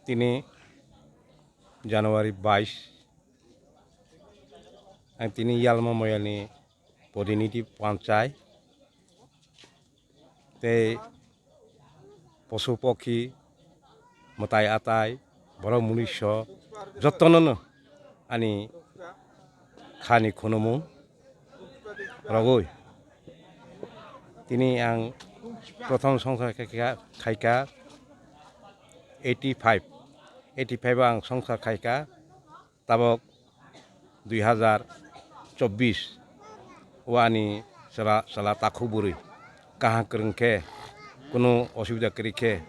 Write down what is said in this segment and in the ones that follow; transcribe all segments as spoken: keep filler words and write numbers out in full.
Tini January bais, ang tini Yalma Moyalni prodiniti panchai tei posu pokhi, mwtai atai, borok munisho jotono no ani khani khunumung rogwi tini ang prothom songsa khaikha, khaikha eighty five, eighty five o ang songsa khaikha. Tabok dui hazar chobbish o ani chwla, chwla takhuk bwrwi kaham kwrwng khe, kunu osubida kwrwi khe,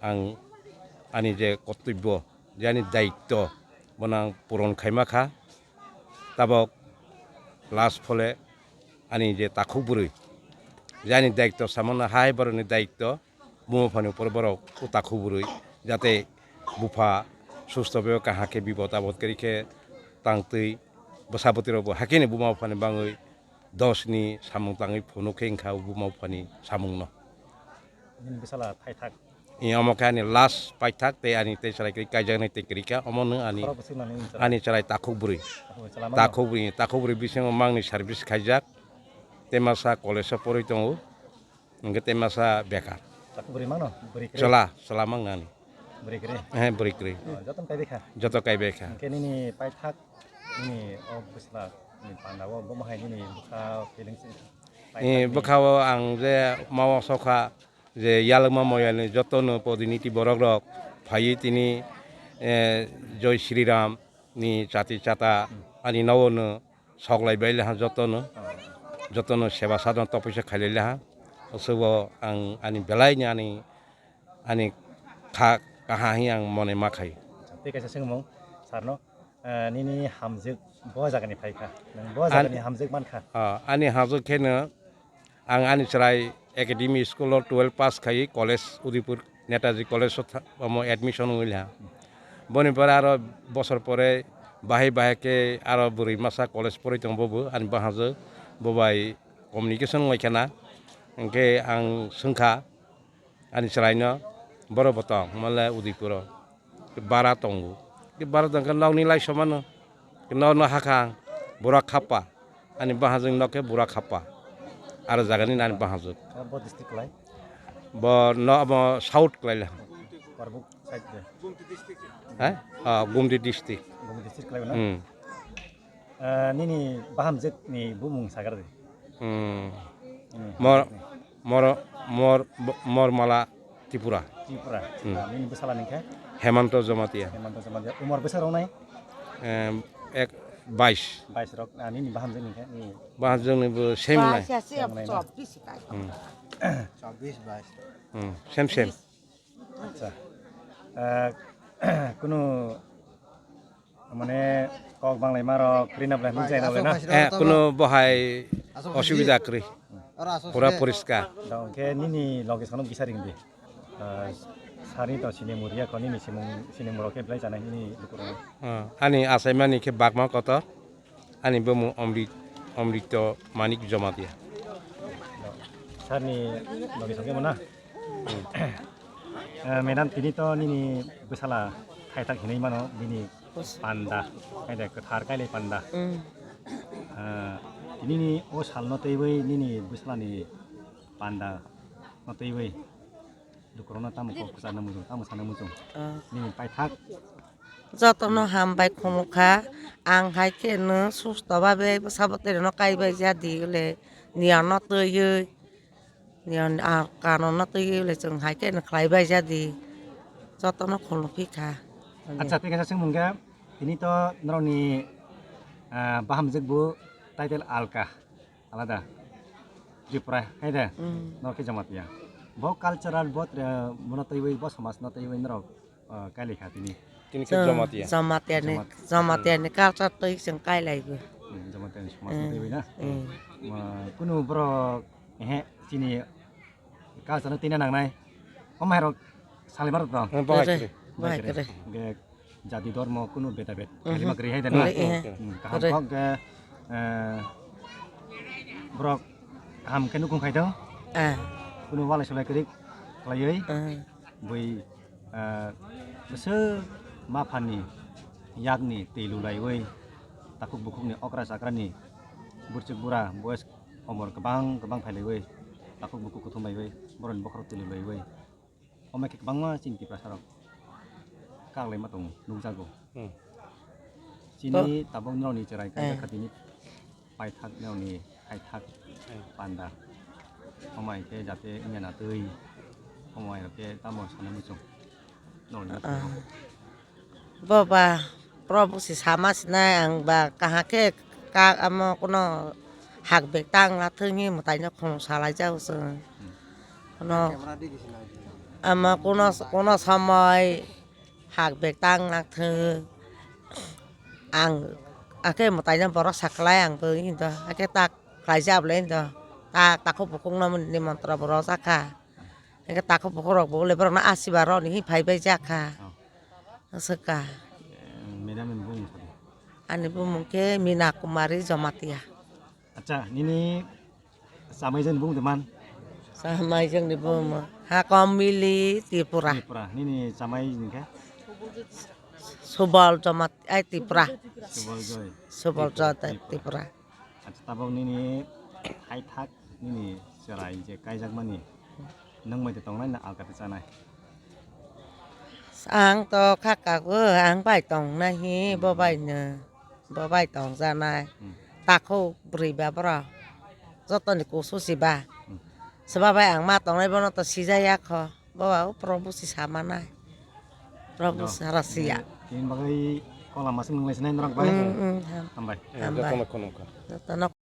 ang ani je kortobyo, je ani daitto, bono ang puron khaima kha. Tabok last phole ani je takhuk bwrwi, je ani daitto samano hai borokni daitto, buma phani upor borok uta khubrwi, jate bupha susto bebak kaham khe bipod apod kwrwi khe tangtwi bwsa bwtwi rokbo hakhe ni buma phani bangwi dos ni samung tangwi phunuk khe wngkha buma phani samung no. Nini bwsala phaithak. Ni omo khe ani last paithak tei ani tei chwrai kwrwi kaijaknai tei kwrwi kha omo nwng ani, Khorok bwswk nani nini chwrai? Ani chwrai takhuk bwrwi. Takhuk bwrwi chwla mano? Takhuk bwrwi, takhuk bwrwi bisingo mangni service khaijak tei masa college o porwi tongo. Hingke tei masa bekar. Takhuk bwrwi mangno? Bwrwi kwrwi? Chwla, chwla mang nani. Bwrwi kwrwi? Eh, bwrwi kwrwi. Oh, jotono kaibai kha? Joto kaibai kha. Hingke nini paithak, nini o bwsla, nini panda o, bo mahai nini bwkha feelings? Eh, bwkha o ang je ma o sokha je Yalma Moyalni jotono prodiniti borok rok phaiwi tini, eh, Joi Shri Ram ni chati chata ani nogo no sok lai bai le ha jotono, jotono seba sadon topoi se khailai le ha. Aswk bo ang ani belai ni ani, ani kha kaha hi ang mone ma khai. Tei kaisa swngmung sir no, eh, nini hamjwk bo jaga ni phai kha? Nwng bo jaga ni hamjwk man kha? Ah, ani hamjwk khe no ang ani chwrai academy school o twelve pass khai college Udaipur Netaji College o tha-, omo admission wngwi laha. Boni pore aro bosor pore bahai bahai khe aro bwrwi masa college porwi tongo bobo, ani bahajwk bo bai communication wngwi khana. Hwnkhe ang swngkha ani chwraino, borok bo tong mole Udaipuro, bara tongo, bara tongkhe nokni lai somano, nokno hakha ang, bura khappa. Ani bahajwk nok khe bura khappa. Aro jagani nani bahajwk. Ah, bo district klai? Bo no, bo south klai le. Parbuk side de. Ha? Ah, Gumti district. Gumti district klai na? Hmm. Ah, nini bahamjwk ni bumung sagar de. Hmm. Hmm. Mor, mor, mor, mor mala. Tripura. Tripura. Hmm. Ah, nini bwsala ni khe? Hemanto Jamatia. Hemanto Jamatia. Umor bwsa rok nai? Em, ek, bais. Bais rok, ah, nini bahamjwk ni khe? Nini bahamjwk ni bo same nai. Bais ase. Same nai na? Chobbish kai. Hmm. Chobbish, bais. Hmm, same, same. Acha. Ah, kunu Mane kok banglai maro, krina belai hwnwi jaina belai na? Eh, kuno bohai aswk osubida kwrwi. Oro aswk pura poriskar. Dong khe nini loge sono bisa ring di. Ah, sari to sini muria ko nini simung, sini muro khe belai jana nini lukurok. Ah, ani achaimani khe bakma kotor. Ani bumung Omrit, Omrito Manik Jomatia. Sarni loge songke mana? Eh, madam, tini to nini bwsala khaithak hinwi mano, bini panda, kaide kwthar kailai panda. Mm. Eh, tini ni o salno twiwi nini bwsalani panda no twiwi lukurokno tamo kok kwcharna muchung, tamo sana muchung? Ah. Nini paithak. Jotono hambai khulumkha, ang hai khe no susto babe bwsa bwtwi rokno kaibai jadi le, niyarno twiwi. Niyan, ah, kanona twi le chwng hai khe no khlai bai jadi. Jotono khulum phi kha. Acha, tei kaisa swngmung khe, tini to norokni, ah, bahamjwk bo title alka, alada. Tripura, hai de? Mm. Norok khe Jamatia. Bo cultural, bo tre-, bono twiwi, bo somaj no twiwi norok, ah, kailai kha tini. Tini khe Jamatia. Jamatia ni, Jamatia ni culture twi chwng kailai bo. Hmm, Jamatia ni somaj no twiwi na. Mm. Ma, kunu borok, ehe, chini culture no tina nangnai. O mairok salimar tong. Eh, bahai kre. Bahai kre. Hingke jati dormo kunu beda bed. Mhm. Kalima kri hai dana. Kre, eh. Hmm, kaham kok ke, eh, borok kaham ke nukung khai do. Ah. Kunu walai sulai kri khlaiwi. Ah. Bui, eh, Bwswk maphani yakni twi lulaiwi, takhuk bukhukni okra chakrani burchuk bura boys omor kwbang kwbang phailaiwi, takhuk bukhuk kuthum baiwi borokni bokhorok twi lulaiwi, omo khe kwbangma chini Tiprasarok kaklaima tongo, nukjago. Hmm. Chini tabuk norokni cherai kaisa khatini paithak norokni khaithak panda. Omo hai khe jate wngya na twi, omo hai khe tamo sana muchung norokni. Bo ba, Probu si sama sinai, ang ba kaham khe ka amo kuno hak bag tang la thwngwi mwtaino khulum salai jago chwng. Hmm. Kuno amo kuno, kuno somoi hak bag tang la thwng. Ang akhe mwtaino borok sakhlai ang bo hindo, akhe tak khlaijak le hindo, tak takhuk bukhukno nimantro bo rwjak kha. Hingke takhuk bukhuk rok bo le borok no asiba rok ni phai bai jak kha. Oh. Aswk ka. Eh, madam ni bumung sadi. Ani bumung khe Mina Kumari Jamatia. Acha, nini chamai jani bumung de man? Chamai jani bumung. Ha Komili Tripura. Tripura. Nini chamai ni khe? Subal Jamat-, ai Tripura. Subal Joy. Subal Joy Tripura. Tripura. Acha, tabuk nini hai thak nini cherai je kaijakmani nwng bai tong nai na alkate chanai? Ang to kha kago, ang bai tong nai hi, bo bai no, bo bai tong janai. Hmm. Takhuk bwrwi ba borok, joto ni kusu si ba. Hmm. Seba bai ang ma tong nai bono to sijaya kho. Bo ba o Probu si sama nai. Probu sara siya. Tini bagwi kola masing nang lai sinai norok bai. Hmm, hmm, ham. Hambai. Hambai. Joto no khunung kha. Joto no